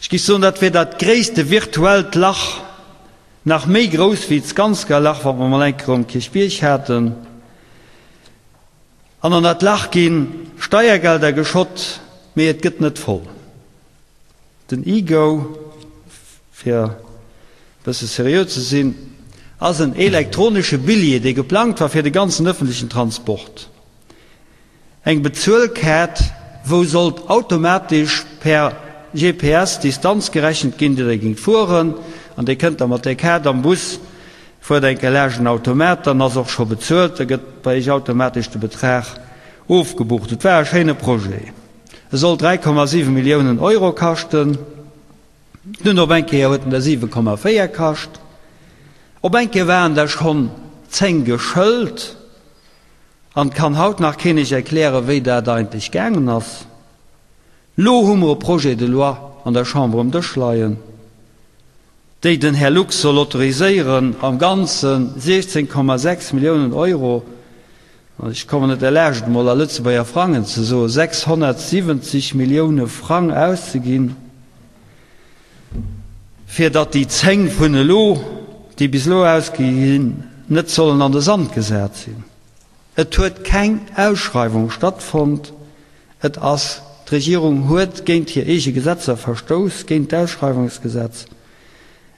Ech géif soen, dat wier dat gréisste virtuellt Lach, nach méi grouss wéi d'Skanska-Lach, wat mer mol eng Kéier um Kierchbierg haten. An an dat Lach gi Steiergelder geschott, mee et gëtt net voll. Den eGo, fir e bësse seriö ze sinn, ass en elektronesche Billjee, dee geplangt war fir de ganzen ëffentlechen Transport. Eng Bezuelkaart, wou sollt automatesch per GPS d'Distanz gerechent ginn, déi Der géingt fueren, an Dir kënnt da mat där Kaart am Bus, fuert eng Kéier laascht en Automat, dann ass och scho bezuelt, da gëtt bei Iech automatesch de Betrag ofgebucht. Et war e schéine Projet. E sollt 3,7 Milliounen Euro kaschten. Dunn op eng Kéier huet en der 7,4 kascht. Op eng Kéier waren der schonn 10 geschëlt. An 't kann haut nach keen Iech erklären, wéi dat eigentlech gaangen ass. Lo hu mer e Projet de loi an der Chamber um Dësch leien, déi den Här Lux soll autoriséieren, am Ganze 16,6 Milliounen Euro, an ech kommen net derlaascht, et emol a Lëtzebuerger Frangen ze soen, 670 Millioune Frang auszeginn, fir datt déi 10 vun elo, déi bis elo ausgi ginn, net sollen an de Sand gesat sinn. Et huet keng Ausschreiwung stattfonnt. Et ass, d'Regierung huet géint hir eege Gesetzer verstouss, géint d'Ausschreiwungsgesetz.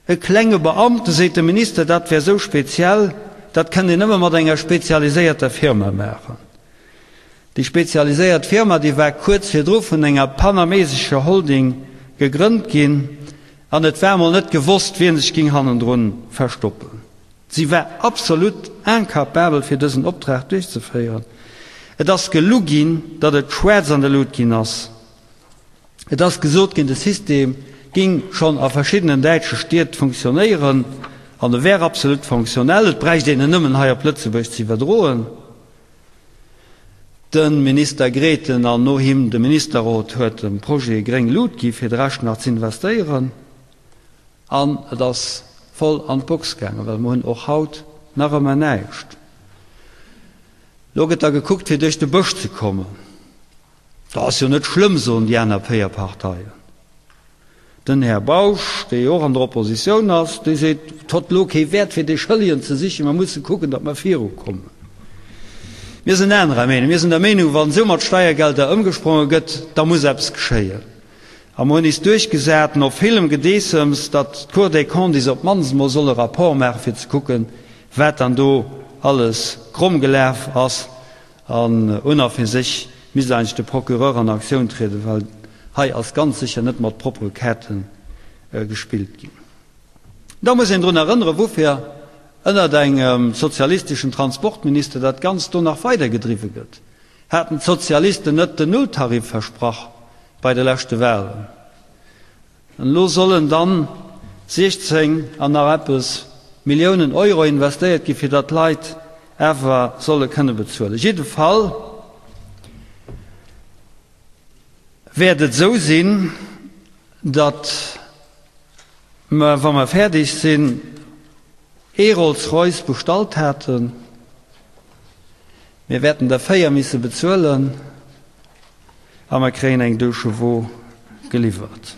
E klenge Beamte, seet de Minister, dat wär esou speziell, dat kënnt een nëmme mat enger spezialiséierter Firma maachen. Déi spezialiséiert Firma, déi war kuerz virdru vun enger panamesescher Holding gegrënnt ginn an et war emol net gewosst, wien sech ging hannendrun verstoppen. Si war absolut incapabel fir dësen Optrag duerchzeféieren. Et ass gelu ginn, datt et schwaarz an der Lut ginn ass. Et ass gesot ginn, de System ging schonn a verschiddenen däitsche Stied funktionéieren an e wär absolut fonctionnel, et bräicht een en nëmmen hei op Lëtzebuerg ze iwwerdroen. De Minister Grethen an no him de Ministerrot huet dem Projet gréng Lut gi fir de Rescht nach z'investéieren an et ass voll an d'Box gaangen, well mer hunn och haut nach ëmmer näischt. Lo gëtt da gekuckt fir duerch de Bësch ze kommen. Dat ass jo net schlëmm, soen déi aner 4 Parteien. Den Här Bausch, dee jo och an der Oppositioun ass, dee seet, et hott elo kee Wäert fir déi Schëllegen ze sichen, mer musse kucken, datt mer virukommen. Mir sinn anerer Meenung. Mir sinn der Meenung, wann esou mat Steiergelder ëmgespronge gëtt, da muss eppes geschéien. A mer hunn is duerchgesat, no villem Gedeessems, datt d'Cour des Comptes is op d'mannst emol soll e Rapport maachen, fir ze kucken, wat dann do alles kromm gelaf ass. An un a fir sech misst eigentlech de Procureur an Aktioun trieden, well hei ass ganz sécher net mat proppere Kaarte gespillt ginn. Da muss een drun erënneren, woufir ënnert engem sozialisteschen Transportminister dat Ganzt do nach weidergedriwwe gëtt. Haten d'Sozialisten net den Nulltarif versprach bei de leschte Wahlen? An elo sollen dann 16 an nach eppes Milliounen Euro investéiert ginn, fir datt d'Leit awer solle kënne bezuelen. Jidde Fall wäert et esou sinn, datt mer, wa mer fäerdeg sinn, ee Rolls-Royce bestallt haten. Mir wäerten der 4 misse bezuelen. A mer kréien eng Deux Chevaux geliwwert.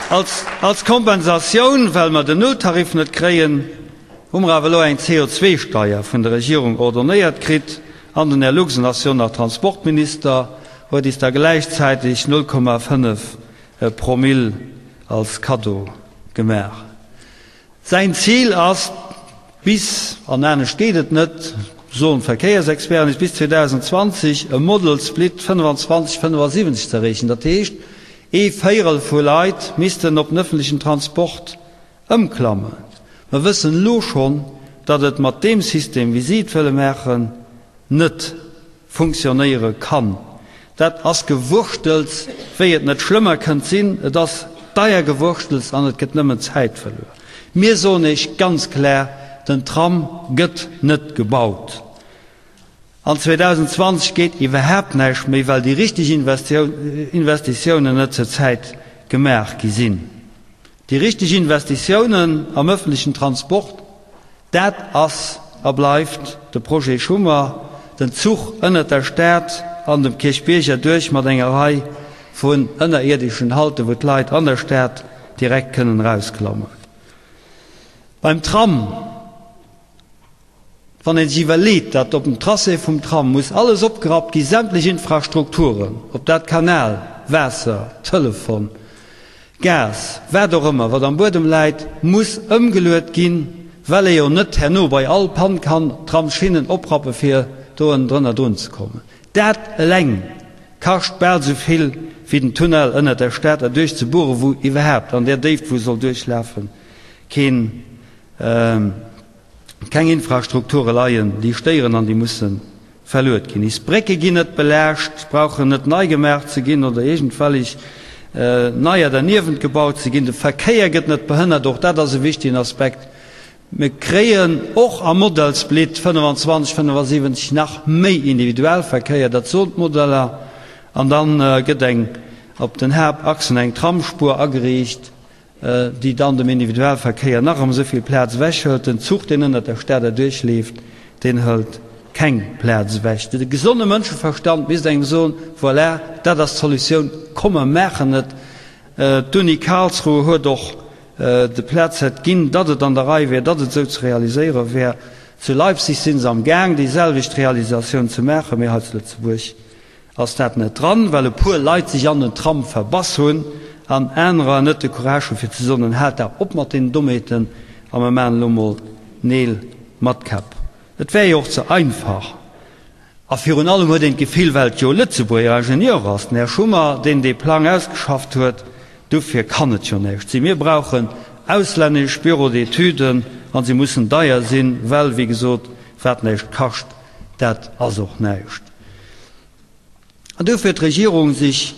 Als, als Kompensatioun, well mer den Nulltarif net kréien, hu mer awer elo eng CO2-Steier vun der Regierung ordonnéiert kritt. An den Här Luxen ass jo nach Transportminister, huet is da gläichzäiteg 0,5 Promille als Kaddo gemaach. Säin Zil ass, bis, an anescht geet et net, soen d'Verkéiersexperten, bis 2020 e Modal Split 25, 75 ze erreechen. Dat heescht, ee Véierel vu Leit missten op den ëffentlechen Transport ëmklammen. Mer wëssen elo schonn, datt et mat deem System, wéi si et wëlle maachen, net funktionéiere kann. Dat ass Gewurschtels, wéi et net schlëmmer kënnt sinn. Et ass deier Gewurschtels an et gëtt nëmmen Zäit verluer. Mir soen Iech ganz klar, Den Tram gëtt net gebaut. An 2020 geet iwwerhaapt näischt méi, well déi richteg Investitiounen net zur Zäit gemaach gi sinn. Déi richteg Investitiounen am ëffentlechen Transport, Dat ass a bleift de Projet Schummer. den Zuch ënnert der Stad an dem Kierchbierg erduerch mat enger Rei vun ënnerierdeschen Halten, wou d'Leit an der Stad direkt kënnen erausklammen. Beim Tram, wann ee sech iwwerleet, datt op dem Tracé vum Tram muss alles opgerappt gi, sämtlech Infrastrukturen, ob dat Kanal, Waasser, Telefon, Gas, wat och ëmmer, wat am Buedem läit, muss ëmgeluet ginn, well ee jo net herno bei all Pann kann d'Tramsschinnen oprappe fir do ënnendrënner drun ze kommen. Dat eleng kascht bal esou vill wéi den Tunnel ënnert der Stad erduerch ze bueren, wou iwwerhaapt an där Déift wou e soll duerchlafen keen, keng Infrastrukture leien, déi stéieren an déi musse verluet ginn. Is Brécke ginn net belaascht, brauchen net nei gemaach ze ginn oder iergendwellig neier derniewent gebaut ze ginn. De Verkéier gëtt net behënnert, och dat ass e wichtigen Aspekt. Mir kréien och am Modellsplit 25, 75 nach méi Individualverkéier, dat soen d'Modeller. An da gëtt eng op den Haaptachsen eng Tramspuer ageriicht, déi dann dem Individualverkéier nach erëm esou vill Plaz ewechhëlt. Den Zuch, deen ënnert der Stad erduerch leeft, deen hëlt keng Plaz ewech. De gesonde Mënscheverstand misst engem soen, Voilà, dat ass d'Solutioun, komm mer maachen et. D'Uni Karlsruhe huet och de Plazet ginn, datt et an der Rei wär, datt et esou ze realiséiere wär. Zu Leipzig si se am Gaang, déi selwecht Realisatioun ze maachen, mee hei zu Lëtzebuerg Ass dat net dran, well e puer Leit sech an den Tram verbass hunn an anerer net de Courage hu fir ze soen, haalt dach op mat deenen Dommheeten a mer maachen elo mol Neel mat Käpp. Et wär jo och ze einfach. A virun allem huet een d'Gefill, well et jo e Lëtzebuerger Ingenieur ass, den Här Schummer, deen dee Plang ausgeschafft huet, dofir kann et jo näischt sinn. Mir brauchen auslännesch Bureaux d'étuden an se mussen deier sinn, well, wéi gesot, wat näischt kascht, dat ass och näischt. An dofir huet d'Regierung sech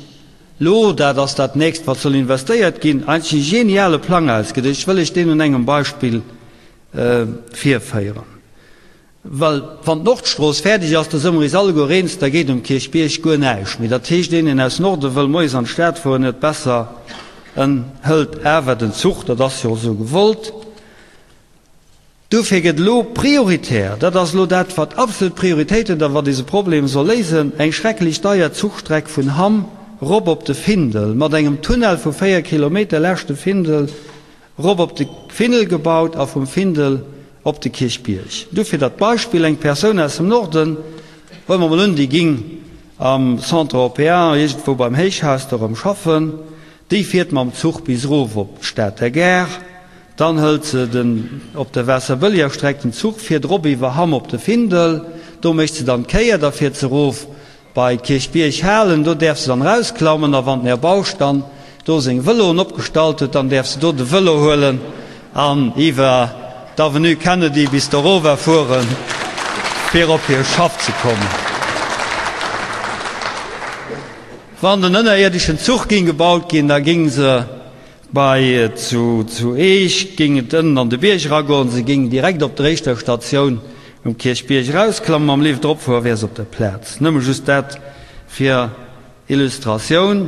lo, dat ass dat nächst wat soll investéiert ginn, eigentlech e geniale Plang ausgeduecht. Ech wëll lech deen un engem Beispill virféieren. Well wann d'Nordstrooss fäerdeg ass, da si mer is alleguer eens, da geet um Kierchbierg guer näischt méi. Dat heescht, een deen aus Norde wëll moies an d'Stad fueren, huet besser en hëlt awer den Zuch, dat ass jo esou gewollt. Dofir gëtt elo prioritär, dat ass elo dat, wat absolut Prioritéit huet a wat eise Problem soll léisen, eng schrecklech deier Zuchstreck vun Hamm rop op de Findel mat engem Tunnel vu 4 Kilometer laanscht de Findel rop op de Findel gebaut a vum Findel op de Kierchbierg. Dofir dat Beispill, eng Persoun aus dem Norden, huele mer mol un, déi ging am Centre européen iergendwou beim Héichhaus do erëm schaffen, déi fiert mam Zuch bis erof op d'Stater Gare, Dann hëlt se den op der Waasserbëlleger Streck den Zuch, fiert erop iwwer Hamm op de Findel, do mécht se dann d'Kéier, da fiert se erof bei d'Kierchbierg Halen, do däerf se dann erausklammen a wann den Här Bausch dann do seng Vëloen opgestallt huet, dann däerf se do de Vëlo huelen an iwwer d'Avenue Kennedy bis dorower fueren, fir op hir Schaff ze kommen. Wann den ënnerierdeschen Zuch ging gebaut ginn, da ging se Bei zu zu Eech géing et ënnen an de Bierg eragoen, se géing direkt op der éischter Statioun um Kierchbierg erausklammen, mam Lift eropfueren, wär se op der Plaz. Nëmme just dat fir Illustratioun.